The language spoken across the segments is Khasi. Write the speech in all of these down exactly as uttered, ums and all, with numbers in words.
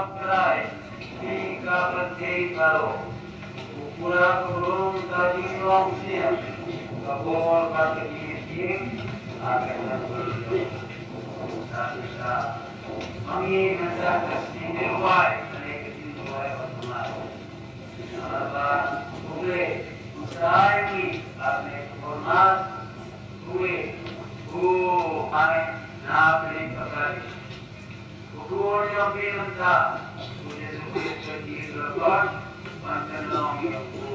Trai, ki ka ban thei baroh. Ku pura ku rung ka jinglong sniang, ka bor bad ka jingïasyriem, ha ka jingïasyriem. Sa shisha, ma ngi mynta ka sngi ne rwai, kane ka jingduwai ba thymmai. Namar ba, U Blei, u sa ai ïa ngi, ha kane ka por mas, u Blei, u ai, na pdeng ka kali. Ukur jong phi mynta, u Jisu Khrist u la kyrkhu, ban pynlong ïa u,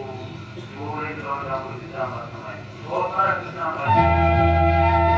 u ring jong u Khrist ba thymmai. O para Khrist ba thymmai.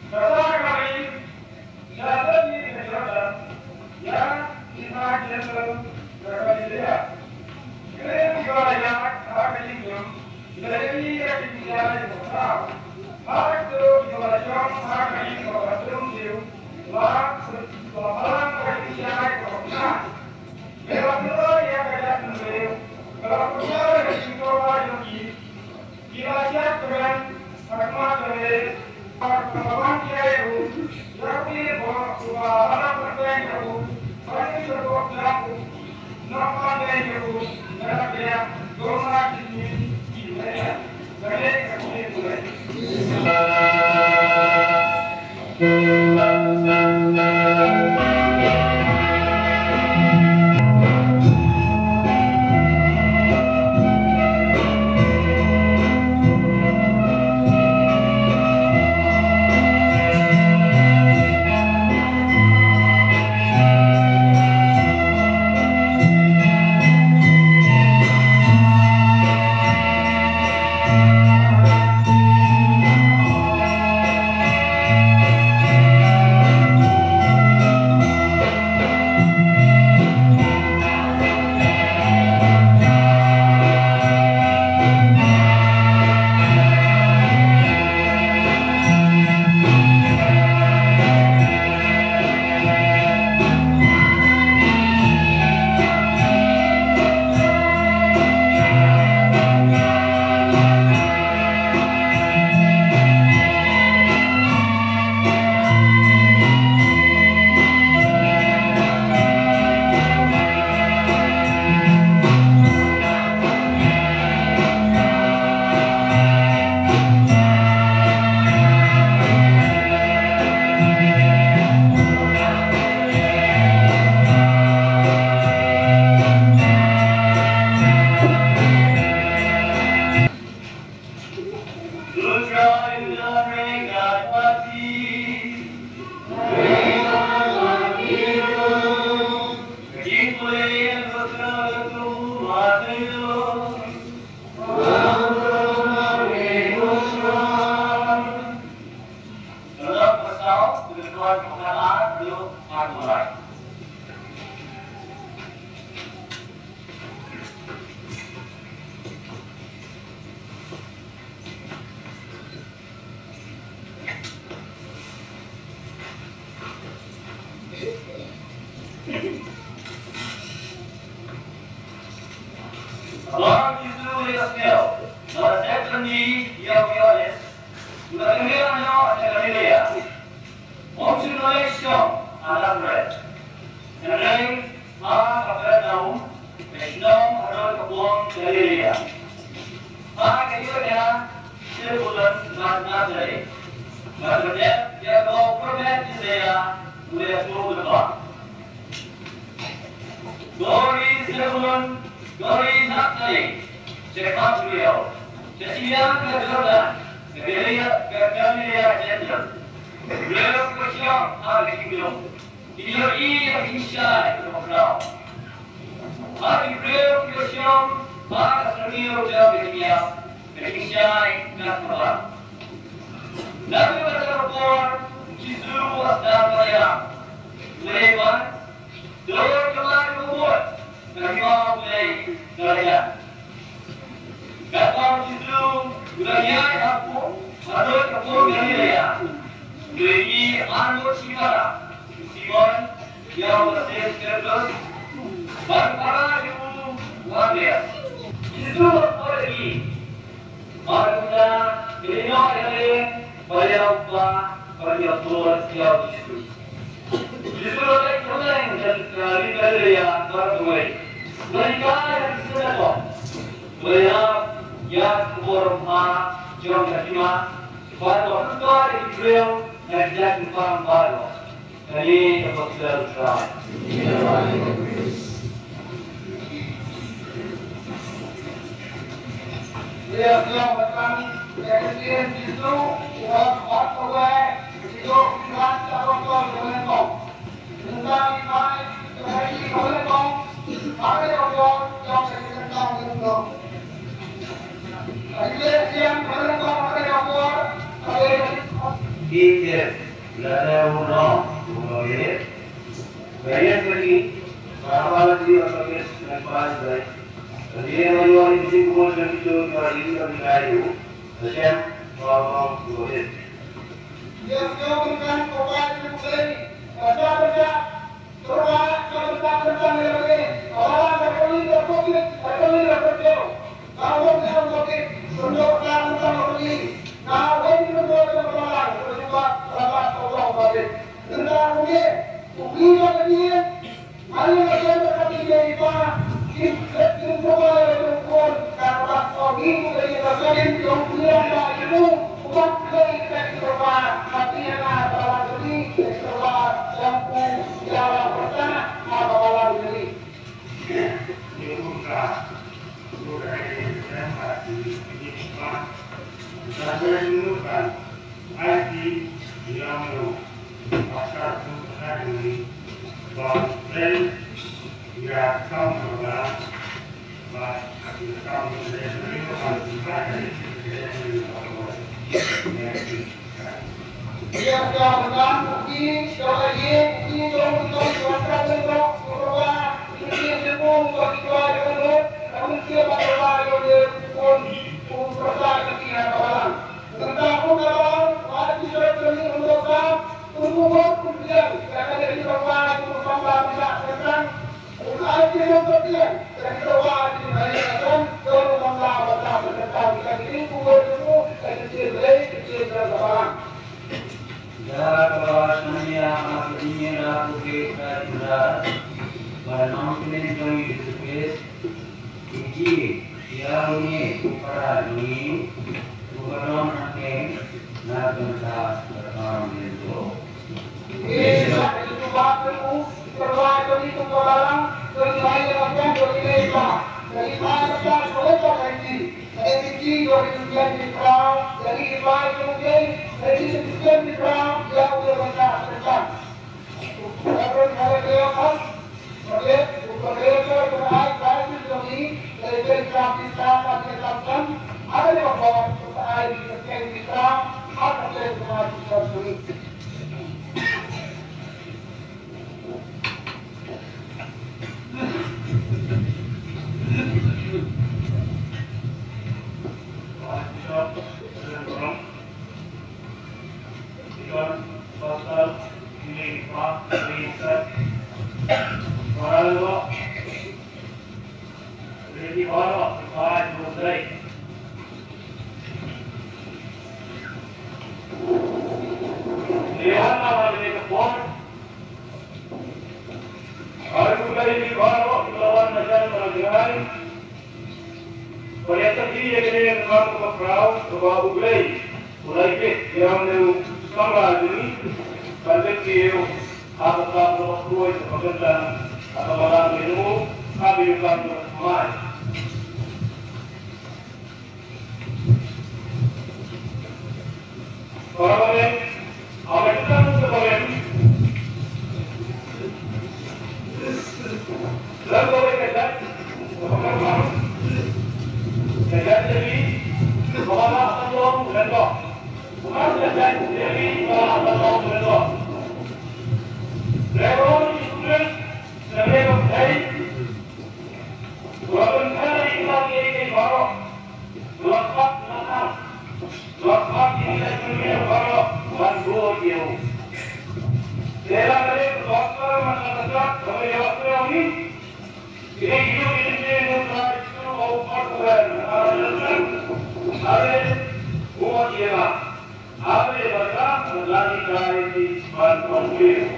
Kata ka ri, ïa lade ïa ka Jordan, ïa ki na Jentaïl ka Galilea. Kren ïa ka ïa ha ka ïing jong, ïa ki ïa ki ïa ki ha. Ha ka to ïa la jong ha ka ïing ka ba tum ïa, la, la balang ka ïa ki ïa ki ha. Ïa la to ïa ka ïa ki ïa, ka la to ïa ki ïa ki. Halor Jisu u la ïohsngew ba la dep kylli ïa u Ïoannis, u la kynriah noh sha Galilea. Um shym la leit shuh ha Nasaret, hynrei ha Kapernaum, ka shnong haduh ka pung Galilea, ha ka ïing jong Sebulun bad Naphtali, bad bad ïa kaba u prophet Isaïah u la ïathuh lypa: Ko ri Sebulun, ko ri Naphtali, sha khmat duriaw, sha shiliang ka Jordan, ka Galilea, ka Galilea Gentil, ki briew kiba shong ha ka jingdum kin ïohi ïa ka jingshai kaba khraw. Bad ki briew kiba shong ha ka syrngiew jong ka jingïap ka jingshai kan pynbang. Naduh kata ka por u Jisu u la sdang ban ïalam. U la ïalam, dur jong la ka mut, ka hima U Blei ka la jan. Katba u Jisu u la ïaid hapoh, haduh ka pung Galilea, u la ïohi ar ngut shipara, u Simon, ïa u la shem Petrus, bad u para jong u, u Andreas. U Jisu u la ong ïa ki, Bad kumta, ki leit noh ïaleh bad ïa u kpa bad ïa u Petrus ïa u Jisu. U Jisu u la leit kylleng ka ri Galilea baroh kawei. U la hikai ha ki synagog. U la ïarap ïa ka khubor bha jong ka hima bad u la pynpaw ïa ki briew na ki jait ki bam baroh. Kane ka gospel Trai. Ïa sngewbha ban ïa ka ktien Jisu, u ong, ong kawei, ki duk ki wan ka botol ka nyngkong. Nangta ki bai ka bai ka nyngkong, ha ka ïa ka botol jong ka nyngkong nyngkong. Ka ïa ka ïa ka nyngkong ha ka ïa ka botol, ka ïa ka nyngkong. Ki ïa Lada u long u long ye. Ba ye sagi ba haba la ji ba ka kes na pan bai. Ba ye ma yo i ji ko mo jang ki jo ba i ba ngai u. Ba shem ba long u long ye. Yes, yo, kan ko ba ji ko ba. Ba sa ba sa. Ïa ki baroh ki paid U Blei. Ïa nga ha kane ka por, ai khublei ïa ki baroh kiba la wan na shnong na jngai. Ban ïa sakhi ïa kane ka kam kaba khraw kaba U Blei u la ïeit ïa une u samla jong ngi. Ban leh ïa u ha ka kam kaba khuid kaba kyntang ha ka balang jong u, ha ka kam kaba thymmai. Para bangeit, ap ïa kita kita bangeit. Lem bangeit ka jait, ka jait lagi, ka ba la tang long lem bok. Ka jait lagi, ka ba la tang long lem bok. Lem bok, Jisu Khrist, lem bok, Wan pynthei ïa ki baroh. Wan khot na khang. Wan khot ïa ki baroh ban bud ïa u. Te la ka dei ka gospel man ka kat ka ba ïoh ïa ngi. Kine ki ïoh ki ïoh ki ïoh ka ïoh ka u khot u wan. Are bud ïa nga. Are ba ka la ki kai ki ban bud ïa u.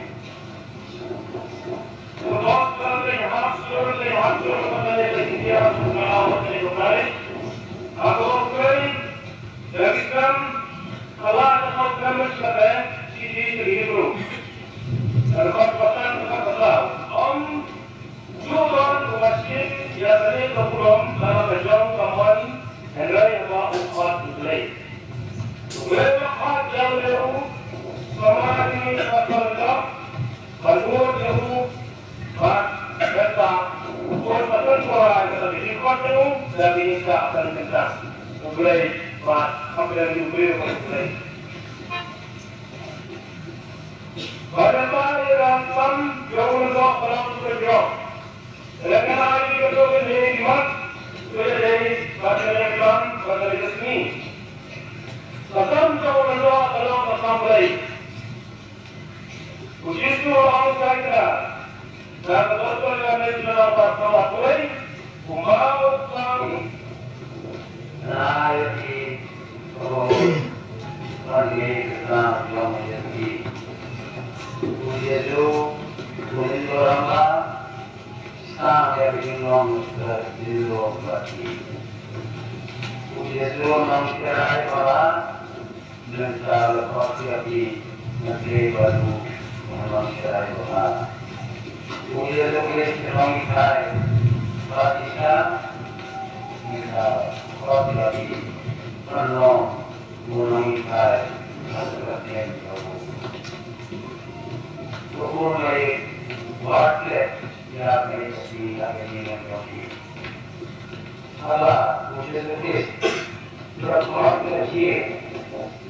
Hynrei haba u khot U Blei, U Blei u la khot ïa u, samla kine ki khot ïa u, ban bud ïa u, bad mynta, bun ba don Trai kata ki khot ïa u, da ki jingkah ban kyntang U Blei, bad kham pynlong ïa u briew bad U Blei. Bad mynta ïa ka kam jong u lyngdoh ka long kaba jrong. Lada ngi ai ïa kato ka dei mat, to ïa dei bad ka dei kam bad ka dei ka sngi. Ka kam jong u lyngdoh ka long ka kam Blei. U Jisu u ong ïa ka, da ka dohnud ka dei ka dei ka dei ka dei kumba u ong. Na ïa ki, oh, ban ïa ka jong ïa ki. U Jisu u ong ïa ka jong ïa ki. U Jisu u ong ïa ka jong ïa ki. Mynta la khot ïa phi na pdeng ba u nonghikai ba ha. U Jisu Khrist u nonghikai ba pisa. Mynta la khot ïa phi ban long u nonghikai ha ka kyrteng jong u. To u nonghikai ba pisa ïa phi ïa phi ïa phi. Haba u Jisu Khrist u la khot ïa ki,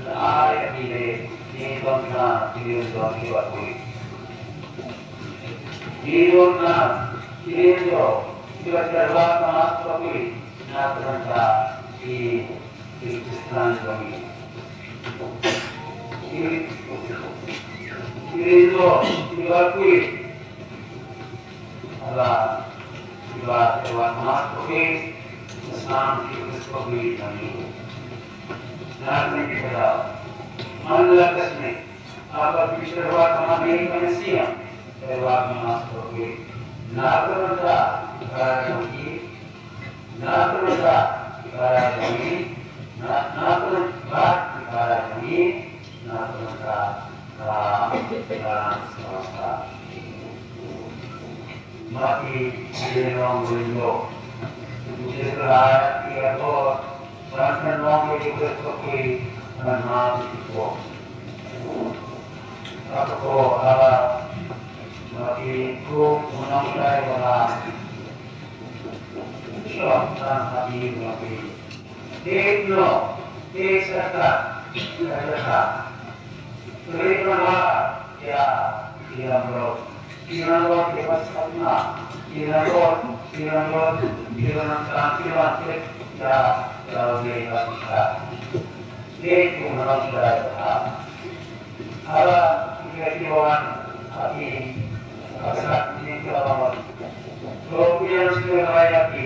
la ai ïa ki leh, ki don na ki don kiba pule. Ki don na ki don kiba tyrwa ka mat kiba pule na ka bynta ki, ki Khristan jong ngi. Ki, ki don kiba pule. Haba kiba tyrwa ka mat ka pule, ki sam ki pule ka pule jong ngi. Na kane ka daw, man la ka sngi, haba ki tyrwa ka mat ne ka mynsiem, tyrwa ka mat ka pule. Na ka bynta ki para jong ngi, na ka bynta ki para jong ngi, na, na ka bynta ki para jong ngi, na ka bynta ka, ka, ka, ka. Ma ki, ki long ring lo. Ki la ki abot, ban kan long ki ki ki ki ban ma ki ko. Ka ko ala, ma ki ko, unang kai wala. Shuwa kan ha ki ma ki. Dei no, dei sata, sata. Terima kasih, ya, ya, bro. Ina lo ke pas na, ina lo, ina lo, ina lo, ina lo, ya, ya, ya, ya. Dei ko na lo, ya. Ala, ina ki wan, aki, aki, ina ki wan. Lo, ina ki wan, aki.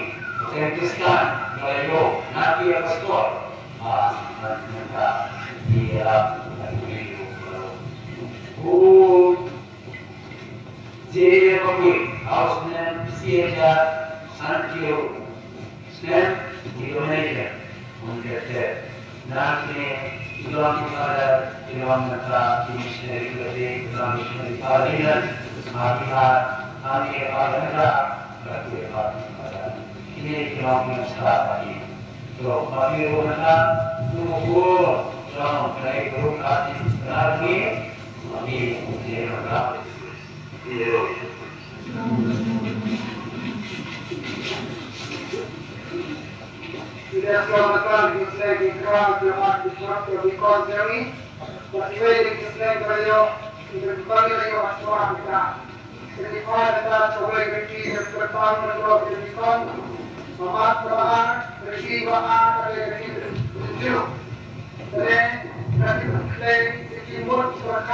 Ken Kristan, Malayo, Nadia Pastor, ah, Nanta, Dia, Nadia, U, J. Bakui, House Name, C H R, Santio, Snem, Indonesia, University. Nang kine, Ilong Father, Ilong Nata, Missionary Committee, Ilong Missionary Father, Mati Hat, Ami Father, Nata, Bakui Father, Father. Kine, Ilong Minister, Mati. So, Mati Nata, Tukur, Ilong, Kane, Guru, Kati, Nata, Mati, Mati, Nata. Ida selamat datang di Segi Kral Jemaat Islam Kebikon Seri. Bagi wei di Segi Kral Kebikon Seri. Bagi wei di Segi Kral Kebikon Seri. Mamat Kebikon Seri. Kebikon Seri. Kebikon Seri. Kebikon Seri.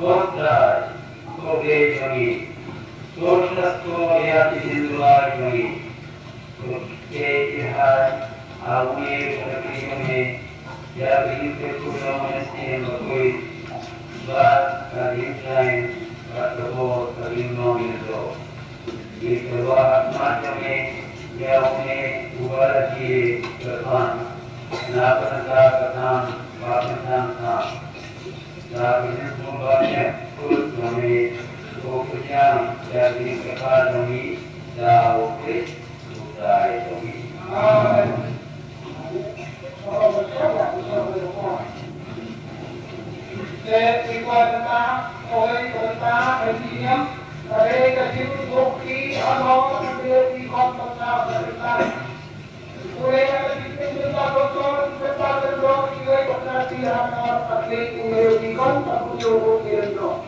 Ko Trai, ko Blei jong ngi, ko khlaw ïa ki jingduwai jong ngi. Ko kyrhai ha une u kyrteng jong me, ïa ka jingkyrkhu jong U Mynsiem Bakhuid, bad ka jingkhlaiñ bad ka bor ka jinglong jong ngi. Ngi kyrpad ha khmat jong me ïa une uba la jia kyrpang na ka bynta ka tam bad ka tam tam. Da ka jingthung ba ïa kut jong me, ko pynïaid ïa ka jingkyrpad jong ngi da U Khrist U Trai jong ngi. Amen. Te ki kwah kata, kawei ka bynta ka jingim, ka dei ka jingbuh ki halor ka dei ki khon bynta ka bynta. Kawei ka jingim bynta ko chon bynta ka dei ki wei ka bynta ki halor ka dei ki wei ki khon ka bynta ki halor.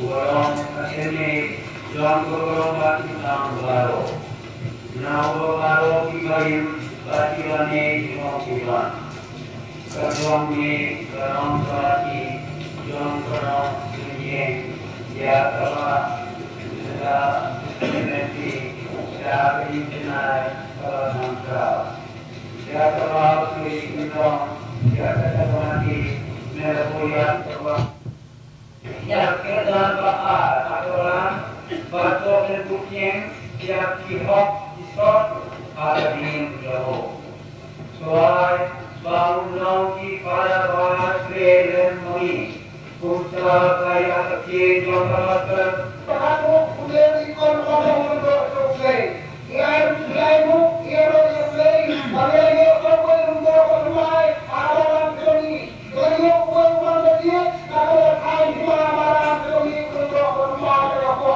Uba long ka kmie jong ka burom bad ki kyrteng baroh. Na uba baroh kiba im bad kiba neh jong kiba. Ka jong me ka long ka lynti jong ka long ka ïing ïa kaba la lynti da ka jingkynai kaba tang kra. Ïa kaba u kli kyndong ïa kata ka lynti me la buh ïa kaba. Ïa kata ba ar ha ka ram bad to kyntu kieng ïa ki hok ki sot ha ka dien jong u. Shuwa ba un long ki para ba shlei lem ma ngi. Kumta ka ïa ka ktien jong ka Pastor. Ba ka kum u lei i kon ba ka mun do jong u lei. Ïa u lei mu, ïa u lei. Ba ka ïa ka kum u do ka mai. Aba lam jong ngi. Ba ïa u kum u man da ïa. Ka ka ïa kai ma ma lam jong ngi kum do ka mai ka ko.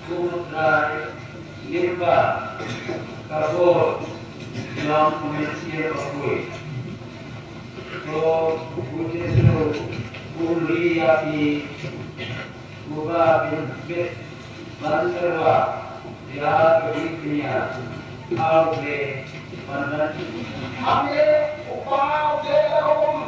Kumta, limba ka bor jong u mynsiem bakhuid. To u Jisu un ri ïa phi, uba phin bit ban tyrwa ïa ka jingpynïar. Haba u Blei ban ban. Haba u Blei u Blei ka um.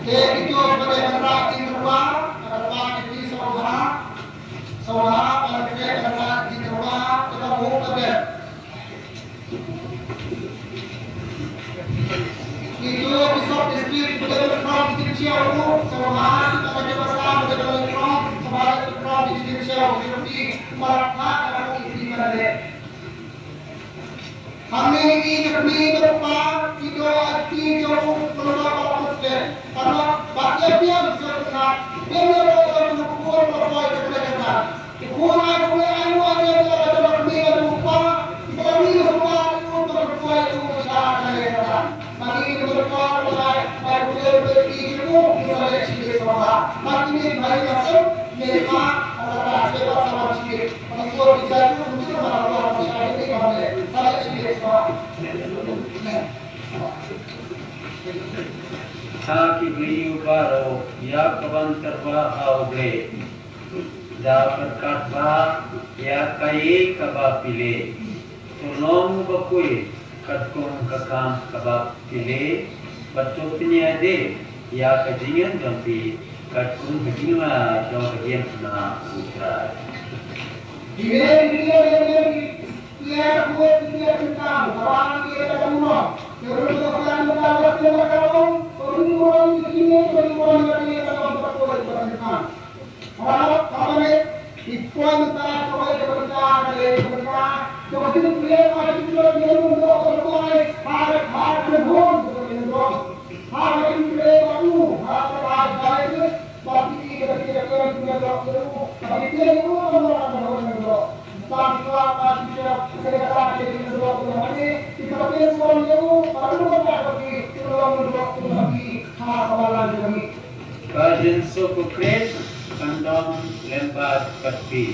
Te kito ba dei ban rah ki tyrwa, ka tyrwa ki tyrwa sawbha, sawbha, ba dei ban rah ki tyrwa, ka tyrwa ka dei. Kito ki sub district ba dei ban rah ki tyrwa, sawbha, kita ka tyrwa sawbha, ba dei ban rah, sawbha, ki tyrwa, ki tyrwa, ki tyrwa, ki tyrwa, ki tyrwa, Hangne ngi ki kmie bad kpa ki don ha ki jong u Blei ba la pynslem. Ka don ba ïa biang jong u Blei. Biang ïa u Blei jong u Blei ba poi jong u Blei ka don. U Blei ai u Blei ai u ai ïa u Blei jong u Blei ka don u kpa. Ba ngi ka kpa u Blei ba poi jong u Blei ka don. Ba ngi ka kpa u Blei ba u Blei ba ki jong u Blei ba ki jong u. Ba ngi ba ïa sem ïa kpa ka kpa ba sa ba ki. Ha ki briew baroh ïa ka ban tyrwa ha U Blei. Da pyrkhat ba ïa kaei kaba phi leh. To long bakhuid katkum ka kam kaba phi leh. Bad to pynïadei ïa ka jingim jong phi katkum ka jingla jong ka jingim na U Trai. Ka jingsuk U Khrist kan don lem bad phi.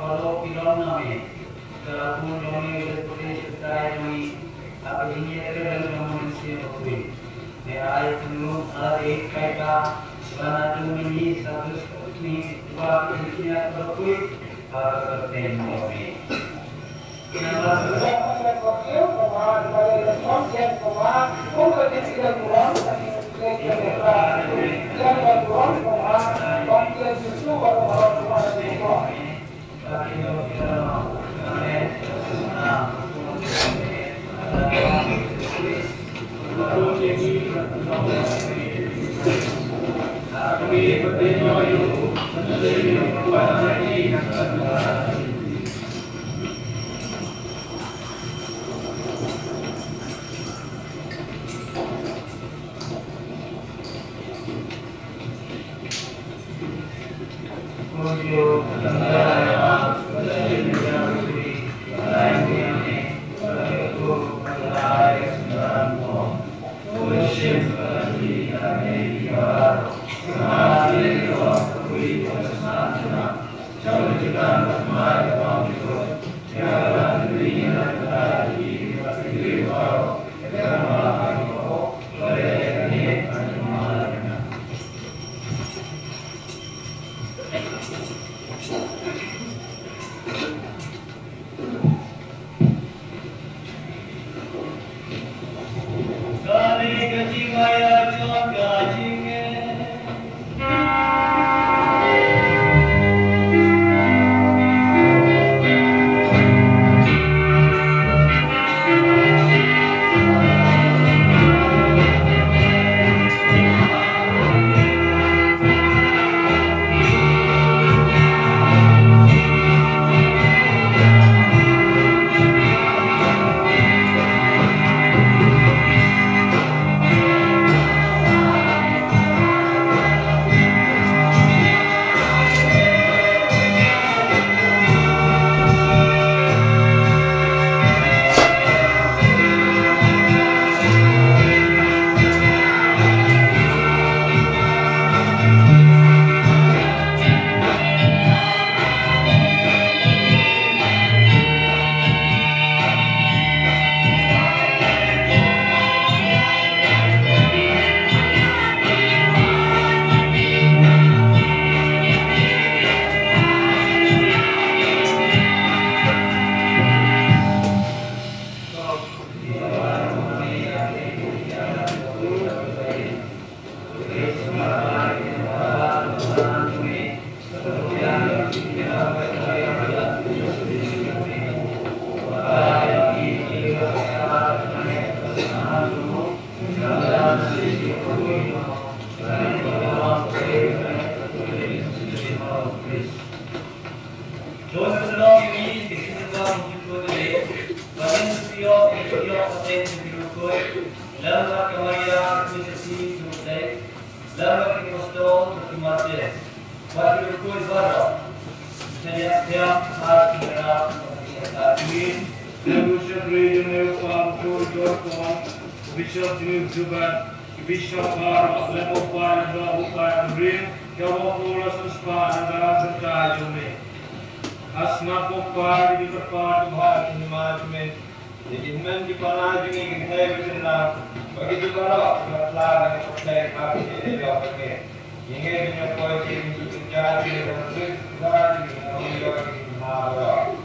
Haba ki long na me, ka la bun jong me u leit pyrthei sha ktai jong ngi, ha ka jingïatrei jong U Mynsiem Bakhuid. Me ai kynrum ar bad paidbah, ba naduh mynne sa shisien, uba ki jingïatrei bakhuid ha ka kyrteng jong me. Lem bad ka Maria, ka Trinity, ka Mosaic, lem bad ki apostol, bad ki martir, bad ki bakhuid baroh. Ngi ïa thied ha ka kyrteng jong U Trai jong ngi, U Kpa, U Khun, U Kpa, U Bishop jong ngi U Jubab, ki bishop baroh, lem bad u pai, lem bad u pai, u ring, ïa u Paul, u Silas, bad u Barnabas, ha ka kyrteng jong ngi. Ha smat U Kpa, ki dei ki kyrpad, ki bha, ki hima jong ngi. Ïa ki hynmen ki para jong ngi, ki kynthei bad ki khynnah, bad kito baroh kiba la khlad na ka pyrthei, ba kin ïoh jingkyrkhu. Ïa ngi kin ïoh poi sha ka jingïaid lynti jong U Khrist, ba kin ïoh jingkyrkhu baroh.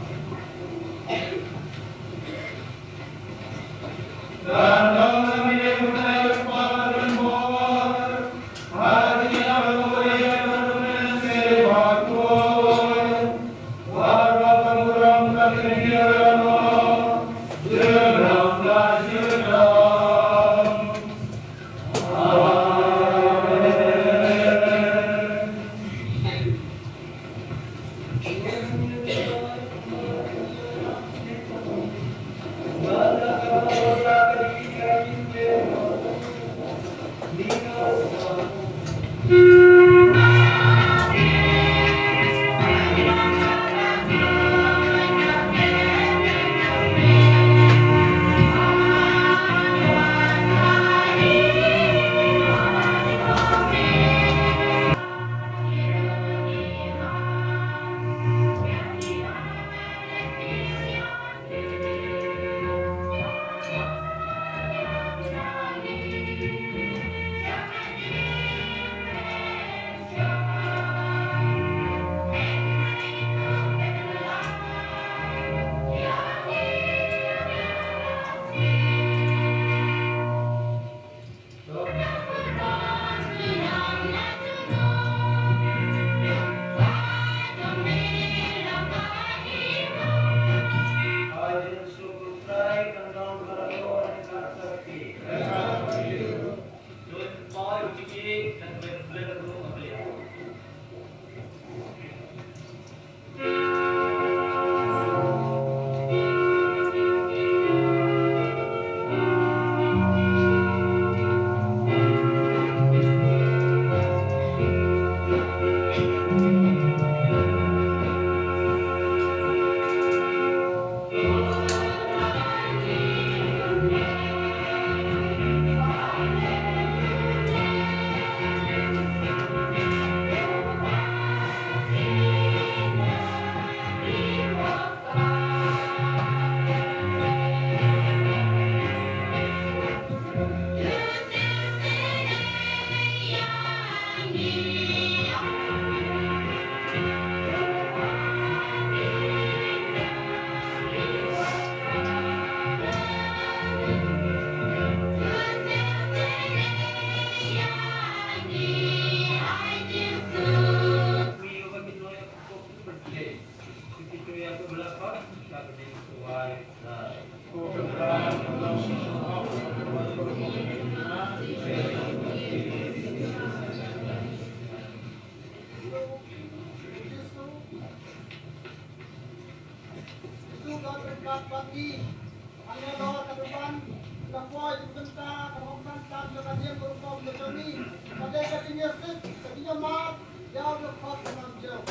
Ka jong ngi ka dei ka jingïaseng, ka jingïamap ïa u dkhot ka nam jong.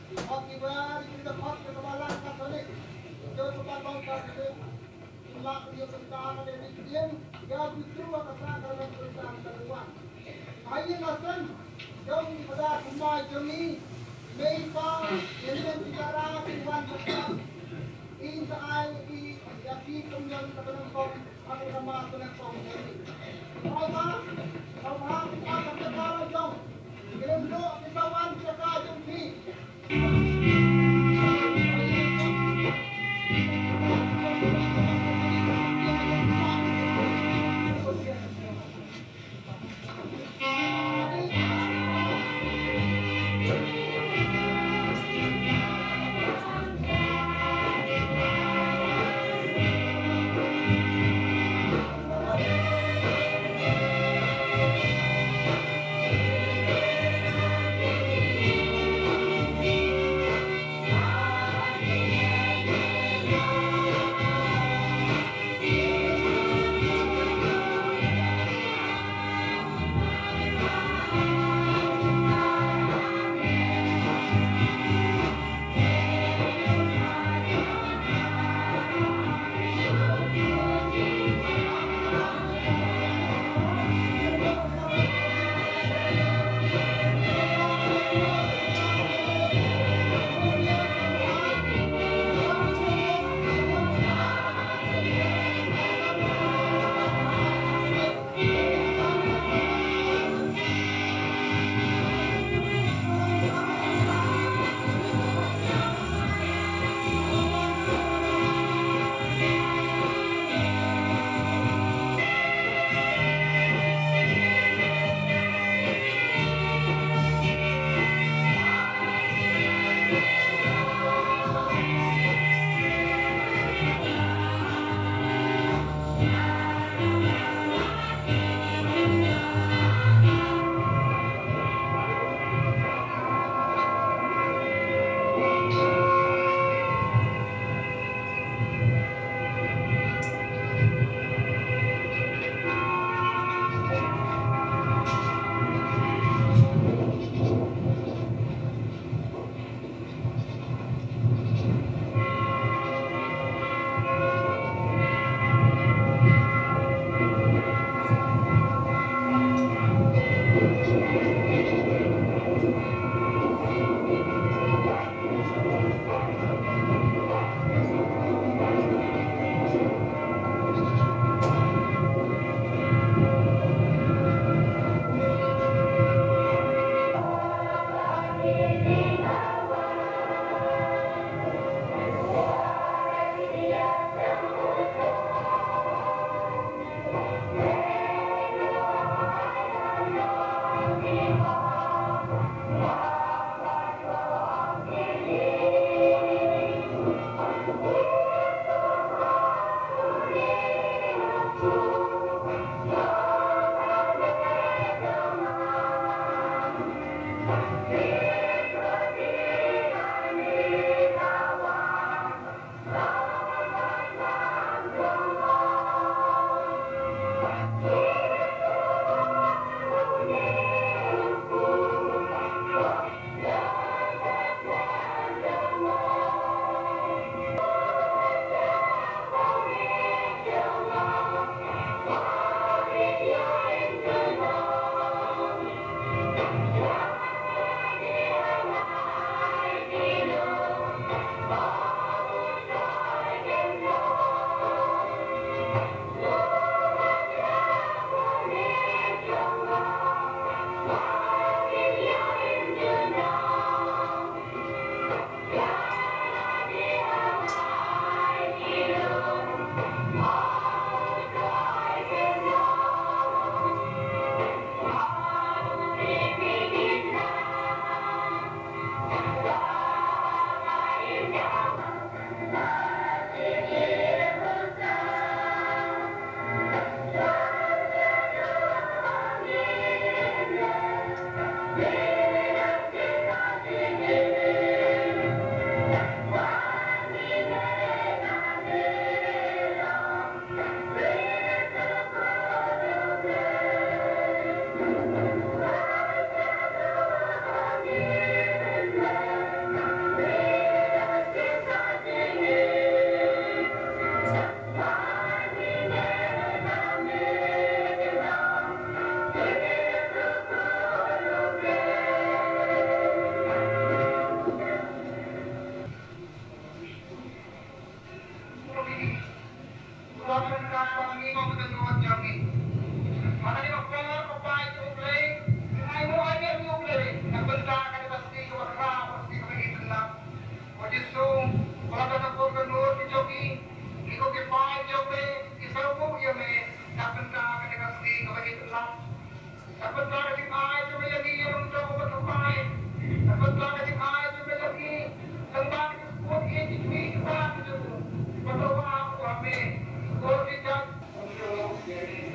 Ki khot kiba, ki dkhot kiba Balang Katholik, jong ka Balang Katholik. Ki la ïa pynta ka dei ki ïa u bitu ka sa ka lam pynta ka wan. Ai ïa la sen jong ki pada kumba jong ngi. Mei pa ïa len ki dara ki wan ka sa. In sa ai ki ïa ki kum jong ka lam pom.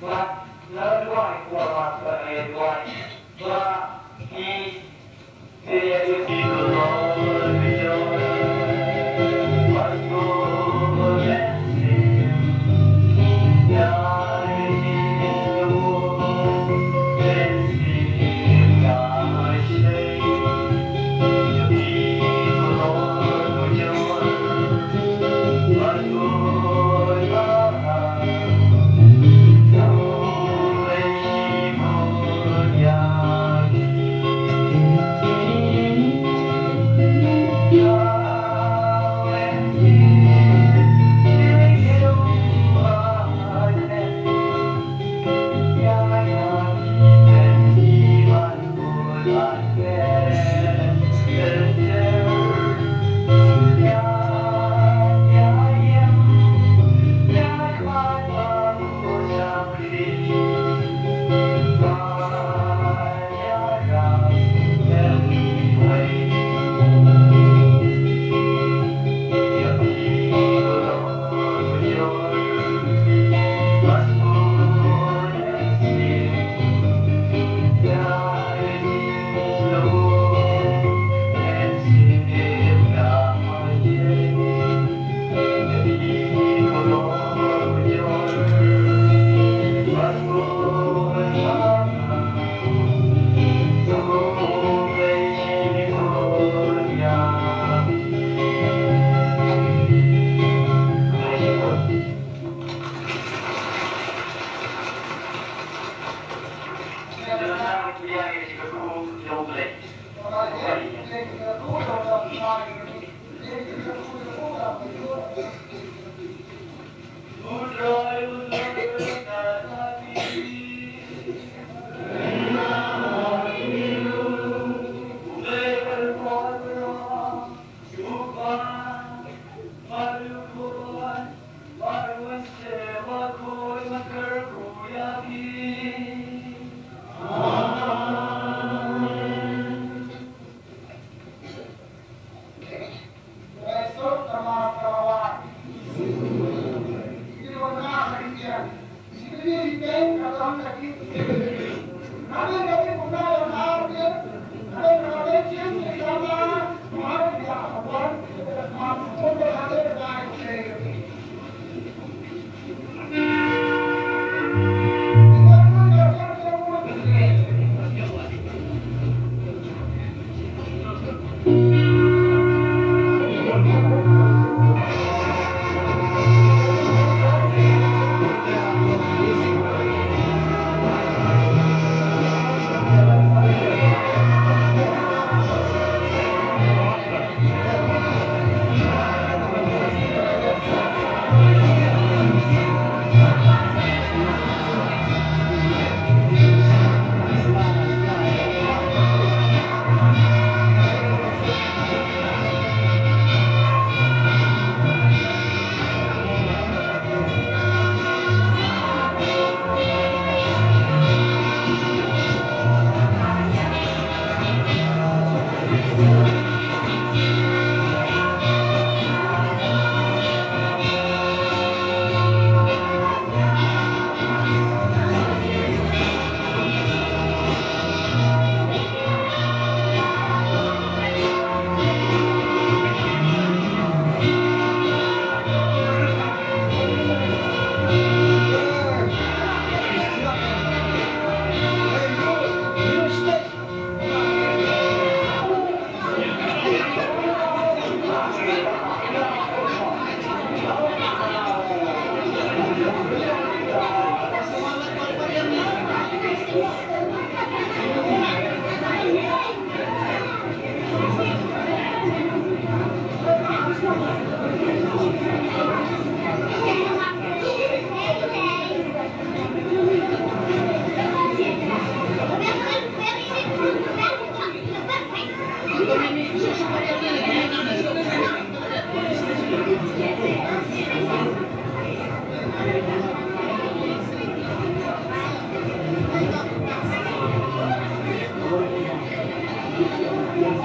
Ba la duwai, ba la duwai, ba la duwai. Ba ki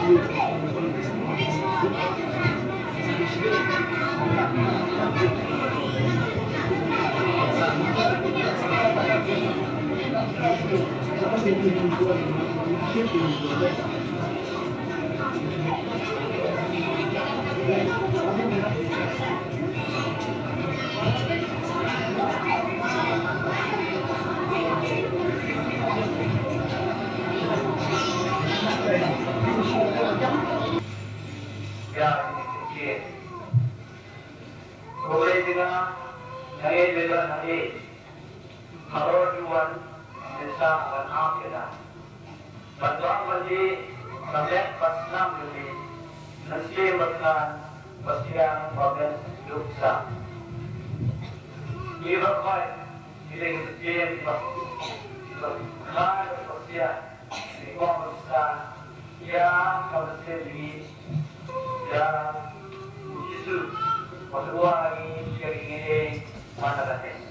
Ïa, ïa, ïa. Khublei jingïa, nang ïeit, nang ïeit. Halor juwan, nisa ban ap ïa na. Ban bang ban di, ban leh ban snam ban di. Nang siem ban khan, ban siang ban ben duk sa. Ngi ban khoi, ngi dei ngi siem ban, ban khan ban siang. Ngi kwah ban sa, ïa ka mynsiem jong ngi, ïa u Jisu, ba u wan ha ngi, ïa ngi, ngi, man la ka teng.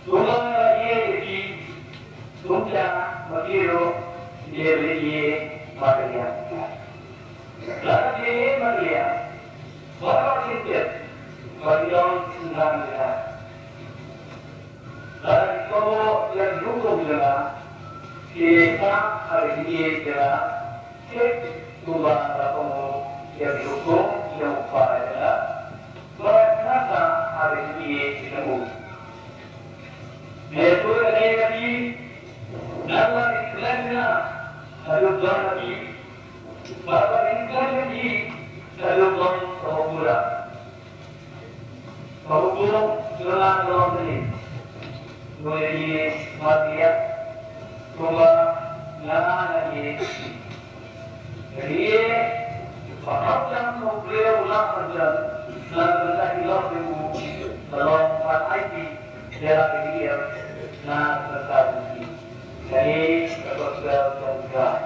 Kumba la ïeit ïa phi, kumta ma phi ruh phi dei ban ïeit markylliang. Lada phi ïeit markylliang, baroh shi tip ba ki long ki synran jong nga. Lada ki kohnguh ïa ki hukum jong nga, ki sah ha ka jingïeit jong nga, thik kumba la kohnguh ïa ki hukum jong u Kpa jong nga. Bad nga sah ha ka jingïeit jong u. Nga ïathuh ïa kane ïa phi, namar ba ki khlem ïa nga, haduh don ha phi. Bad ba ki khlem ïa phi, haduh don ha u Kpa. Ka hukum jong nga ka long kane. Ngi ïeit markylliang kumba nga la ïeit. Ngi ïeit ba hapdeng u briew u lah ban jan na ka bynta ki lok jong u, ka long ban aiti ïa la ka jingim na ka bynta jong ki. Kane ka gospel jong u Trai.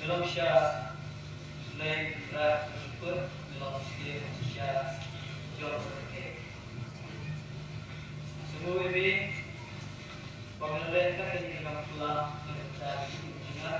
Long sha lei ra kut me long sha sha jong ke. Semua ini pemilih kata ini dalam pula mereka di dunia.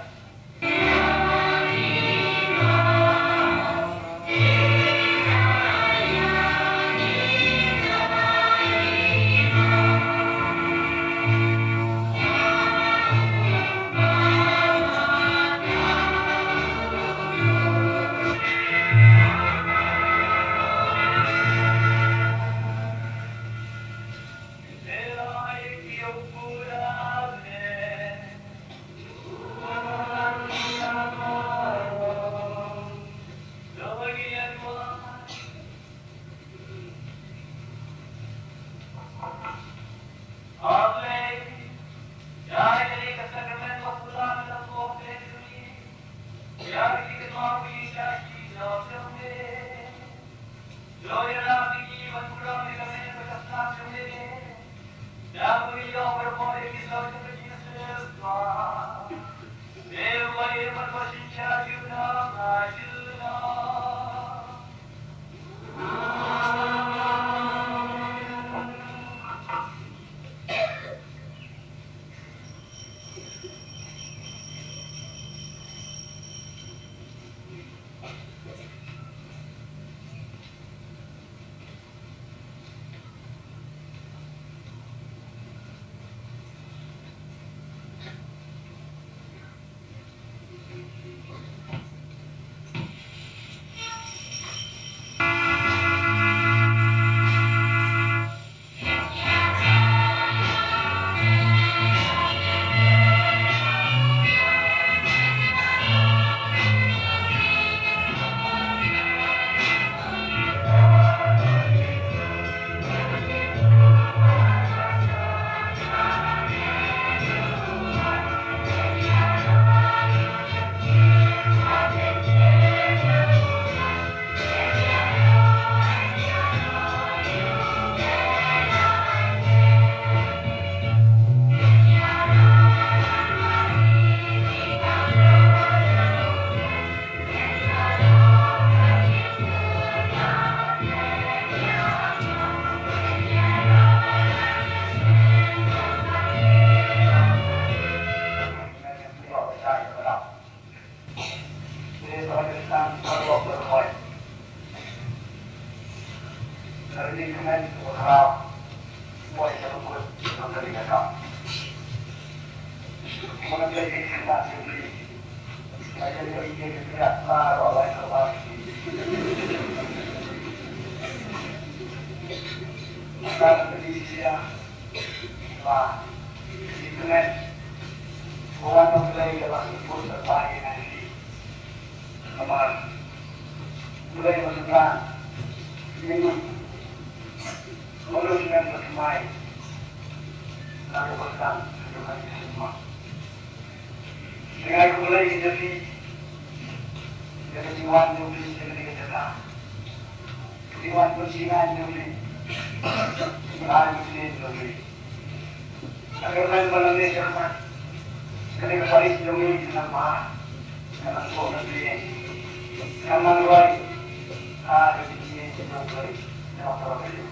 Namar U Blei u la sngewthuh ïa ngi. Ïa ngi, u la sngewthuh ïa ngi. Nga ai khublei ïa phi ïa ka jingwan jong phi ïa kane ka jaka. Ka jingwan pynsngew jong phi. Ka jingwan jong phi. Ka kyrmen ba nang leh shakhmat. Kane ka parish jong ngi ka nang bha, ka nang suk na phi, ka nang roi ha ka jingïeit jong U Blei na ka para briew.